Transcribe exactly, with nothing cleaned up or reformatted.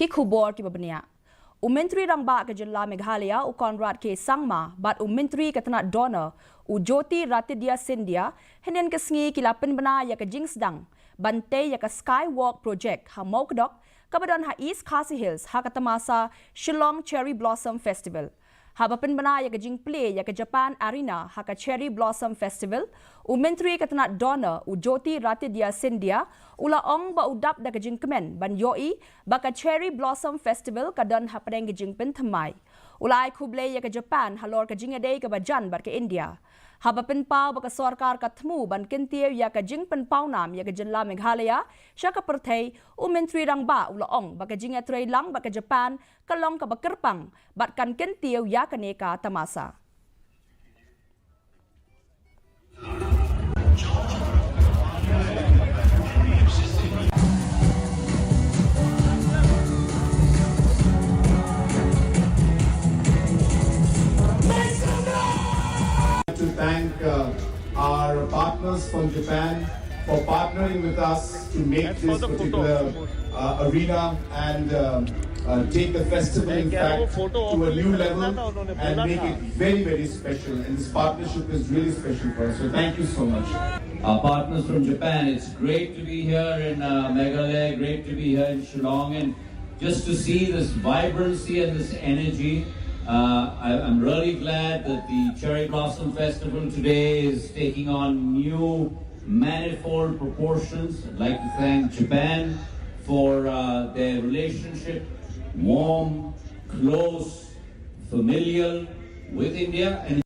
Ki khubor kiba bniah. U Myntri Rangbah ka jylla Meghalaya, u Conrad K Sangma, bad u Myntri ka tnat DoNER, u Jyotiraditya Scindia, hynnin ka sngi ki la pynbna ïa ka jingsdang ban tei ïa ka Skywalk Project ha Mawkdok, kaba don ha East Khasi Hills, ha ka tamasa Shillong Cherry Blossom Festival. Haba pynbna ïa ka jingplie ïa ka Japan Arena ha ka Cherry Blossom Festival, u Myntri ka tnat DoNER, u Jyotiraditya Scindia, u la ong ba u dap da ka jingkmen ban ïohi ba ka Cherry Blossom Festival ka don hapdeng ka jingpynthymmai. U la ai khublei ïa ka Japan halor ka jingïadei kaba jan bad ka India. Haba pynpaw ba ka sorkar ka thmu ban kyntiew ïa ka jingpynpawnam ïa ka jylla Meghalaya sha ka pyrthei, u Myntri Rangbah u la ong ba ka jingïatreilang bad ka Japan ka long kaba kyrpang bad kan kyntiew ïa kane ka tamasa. To thank uh, our partners from Japan for partnering with us to make this particular uh, arena and um, uh, take the festival, in fact, to a new level and make it very, very special. And this partnership is really special for us. So thank you so much. Our partners from Japan, it's great to be here in uh, Meghalaya, great to be here in Shillong, and just to see this vibrancy and this energy. Uh, I, I'm really glad that the Cherry Blossom Festival today is taking on new, manifold proportions. I'd like to thank Japan for uh, their relationship, warm, close, familial with India. And